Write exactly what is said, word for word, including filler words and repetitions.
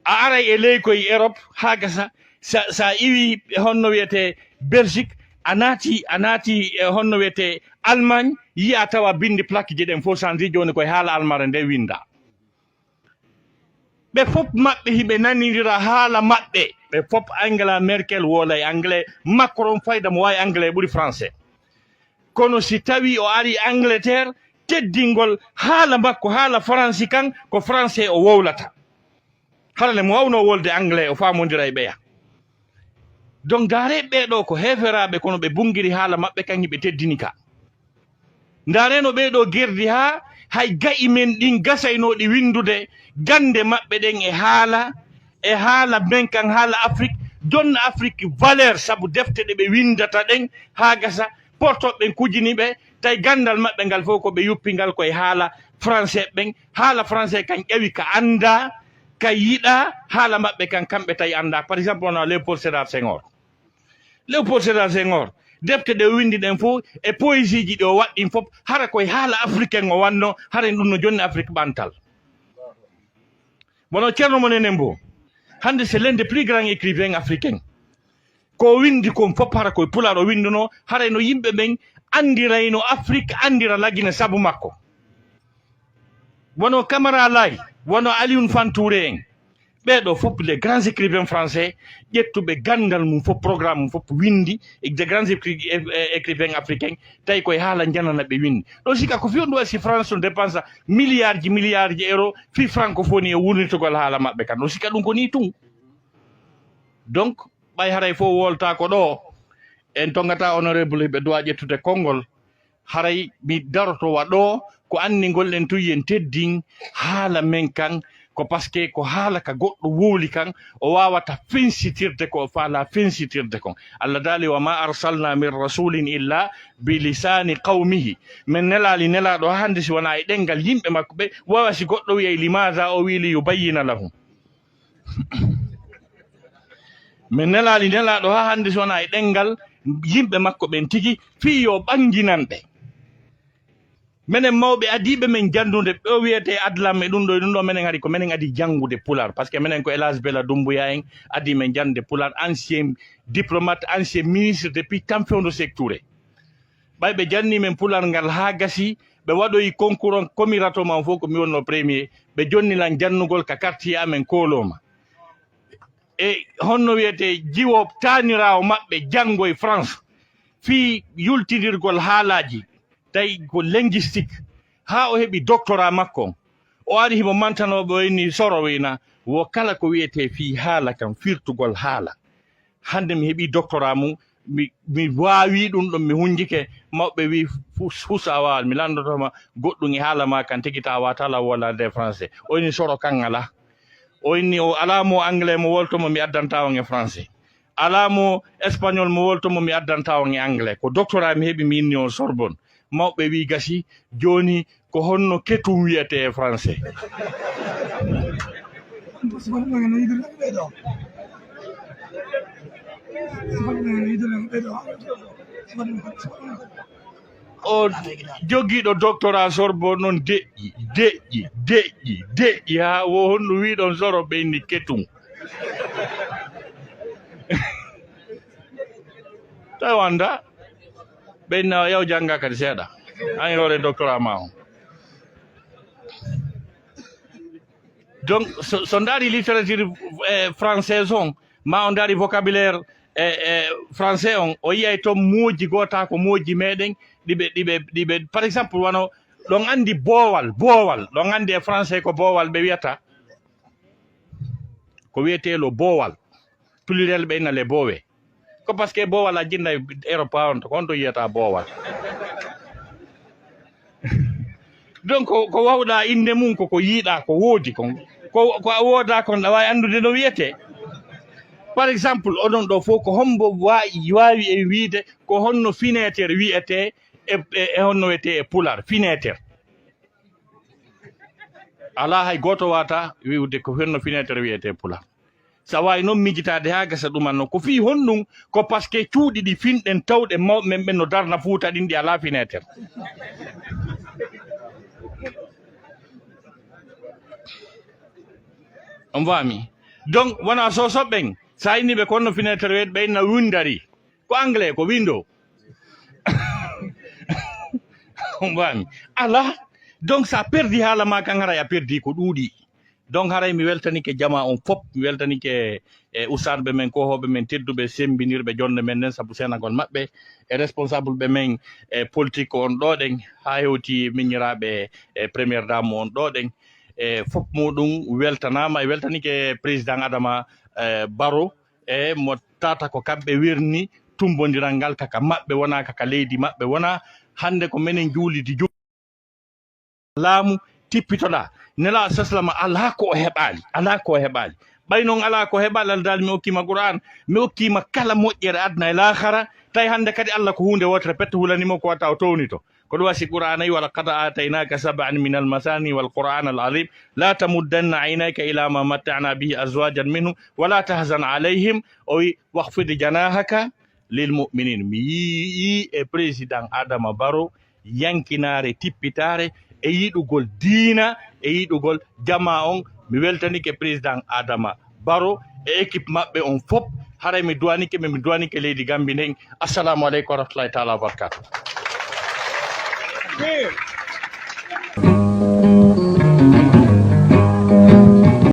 A aray e leykoy Europe haa gasa, sa, sa iwi honno wiyetee Belgique, a naati, a naati e honno wiyetee Allemagne, yiya tawa binndi plaqueji ɗen fof changé, jooni koye haala almare nde winnda. Ɓe fof maɓɓe hiɓe nanindira haala maɓɓe. Ɓe fof, Angela Merkel woolay anglais, Macron fayda mo waawi anglais ɓuri français. Kono si tawi o ari Angleterre, teddingol haala makko, haala faransi kan, ko français o wowlata. Hara le mo wawno wolde anglais, o faamondira e ɓeya. Donc, ndaare ɓee ɗoo ko heeferaaɓe, kono ɓe bungiri haala maɓɓe kan, hiɓe teddini ka. Ndaare no ɓee ɗoo gerdi haa hay ga'i men ɗin gasaynooɗi winndude gannde maɓɓe ɗen e haala, e haala men kan, haala Afrik, jonna Afrik valeur, sabu defte ɗe ɓe winndata ɗen haa gasa, portoɓe ɓen kujini ɓe, tawi ganndal maɓɓe ngal fof ko ɓe yuppi ngal koye haala français ɓen. Haala français kan ƴawi ka anndaa, ka yiɗaa, haala maɓɓe kan kamɓe tawi anndaa. Par exemple, wona Léopold Sédar Senghor. Léopold Sédar Senghor, defte ɗe o winndi ɗen fof e poésie ji ɗi o waɗi ɗin fof, hara koye haala africain o wanno, hara en ɗum no jonni Afrique ɓantal. Wono Ceerno Moon Enen Mbo, hannde c'est l'un des plus grands écrivains africains. Ko o winndi kon fof hara koye pulaar o winndunoo, haray no yimɓe ɓen anndirayno Afrique, anndira Lagine sabu makko. Wono Camara Laye, wono Alioune Fann Touré en, ɓee ɗoo fof les grands écrivains français, ƴettuɓe ganndal mum fof, programme mum fof winndi, e des grands écri-, é-, é-, écrivains africains, tawi koye haala njanana ɓe winndi. Ɗo sika ko fii on ɗum si France no dépensa milliard ji, milliard ji euro fii francophonie e wurnitugol haala maɓɓe kan. Ɗo sika ɗum ko nii tun. Donc, ɓay haray fof woltaako ɗo, en tongata honorable ɓe duwa ƴettude konngol, haray mi daroto wa ɗo ko anndingol en tun yen teddin haala men kan, ko parce que ko haala ka goɗɗo wowli kan, o waawata fensitirde ko o faala fensitirde kon. Allah daali, "Wa ma arsalna min rasulin illa bi lisani qawmihi." Min nelaali nelaaɗo haa hannde si wonaa e ɗemngal yimɓe makko ɓe, wawa si goɗɗo wi'ay, "Limaada?" O wi'i, "Li yubayyina lahum." Min nelaali nelaaɗo haa hannde si wonaa e ɗemngal yimɓe makko ɓen tigi, fii yo ɓannginan ɓe. Menen mawɓe adiiɓe men janndude, ɓe o wiyetee Adlam e ɗum ɗo e ɗum ɗo, menen hari ko menen adii janngude Pulaar, parce que menen ko El Hadj Bella Doumbouya en adii men jannde Pulaar, ancien diplomate, ancien ministre depuis temps fewndo Sékou Touré. Ɓay ɓe janni men Pulaar ngal haa gasi, ɓe waɗoyi concours on, komi rato man fof ko mi wonno premier, ɓe jonni lan jannugol ka quartier amen Kooloma. E honno wiyetee jiwo taaniraawo maɓɓe janngo e France fii yultindirgol haalaaji, tawi ko linguistique, haa o heɓi doctorat makko on. O ari himo mantanoo ɓe, o inni Soro wiyna, wo kala ko wiyetee fii haala kan, firtugol haala. Hannde mi heɓii doctorat mum, mi, mi waawii ɗum ɗon, mi hunjike. Mawɓe wii, "Hus, hus a waawaa." Mi lanndotoo ma goɗɗum e haala maa kan, tigi ta waatala wala nde français. O inni Soro kan alaa. O inni o alaa mo anglais mo wolto mo mi addantaa on e français. Alaa mo espagnol mo wolto mo mi addantaa on e anglais. Ko doctorat mi heɓi, mi inni on Sorbonne. Mawɓe wii, "Gasi, jooni ko honno ketum wiyetee e français?" O jogiiɗo doctorat Sorbonne noon deƴƴi, deƴƴi, deƴƴi, deƴƴi, haa wo honno wiiɗon Soro ɓe inni ketum. Tawi wanda ɓe inna yaw jannga kadi seeɗa. An e hoore doctorat ma on. Donc, so, so ndaari littérature, eh, française on, ma o ndaari vocabulaire, eh, eh, français on, o yiyay toon mooji goo tawa ko mooji meɗen, ɗiɓe, ɗiɓe, ɗiɓe, par exemple, wano, ɗon anndi boowal, boowal, ɗon anndi e français ko boowal ɓe wiyata, ko wiyetee lo boowal, pluriel ɓe inna les bowes. Ko parce que boowal a jinnda e Europe on, to kon to yiyata boowal. Donc, ko, ko wawɗa innde mum, ko, ko yiiɗa, ko woodi kon. Ko, ko a wooda kon, ɗa waawi anndude no wiyetee. Par exemple, onon ɗo fof, ko hombo waawi, waawi e wiide, ko honno fenêtre wiyetee e, e, e honno wiyetee e Pulaar, fenêtre? Alaa hay gooto waata wi'ude ko honno fenêtre wiyetee Pulaar. So a waawi noon miijitaade haa gasa ɗuman noon. Ko fii honɗum? Ko parce que cuuɗi ɗi finɗen tawɗen mawɓe men ɓen no darna Fuuta ɗin, ɗi alaa fenêtre. On faami? Donc wona sosoɓe ɓen, sa inni ɓe konno finetere weeɗi ɓe inna windari, ko anglais, ko window. Mbami ala. Donc sa perdi haala ma kan, haray a perdi ko ɗuuɗi. Donc haray mi weltanike jama on fop, mi weltanike e ustaadɓe men, kohoɓe men tedduɓe, sembinirɓe jonde men nden sabu senagol maɓɓe, e responsable ɓe men e politique on ɗo ɗen, ha hewti miñiraaɓe e première dame on ɗo ɗen. E fop muɗum weltanama, e weltanike président Adama e Baro, e mo tata ko kamɓe werni tumbodiral ngal, kaka maɓɓe wona, kaka leydi maɓɓe wona. Hande ko menen juulidi ju- laamu tippitoɗa. Nela saslama ala ko o heɓali, ala ko o heɓali. Ɓay noon ala ko heɓali, Allah daali mi okkima Qur'an, mi okkima kala moƴƴere adna e laakhara. Tawi hande kadi Allah ko hunde wotere pette hulanimo ko wata o townito. Ko ɗum wasi Qur'ana yi, "Wa laqad ataynaka sab'an min al-masani wal Qur'an al-azim. La tamuddanna aynaka ila ma matta'na bihi azwajan minhum wa la tahzan alayhim." O wi, "Wakhfid janahaka lil mu'minin." Mi yii e président Adama Baro yankinaare, tippitaare, e yiɗugol diina, e yiɗugol jama on. Mi weltanike président Adama Baro e équipe maɓɓe on fop. Haray mi duwanike ɓe, mi duwanike leydi Gambi nden. Assalamu aleykum wa rahmatullahi taala wa barakatuh.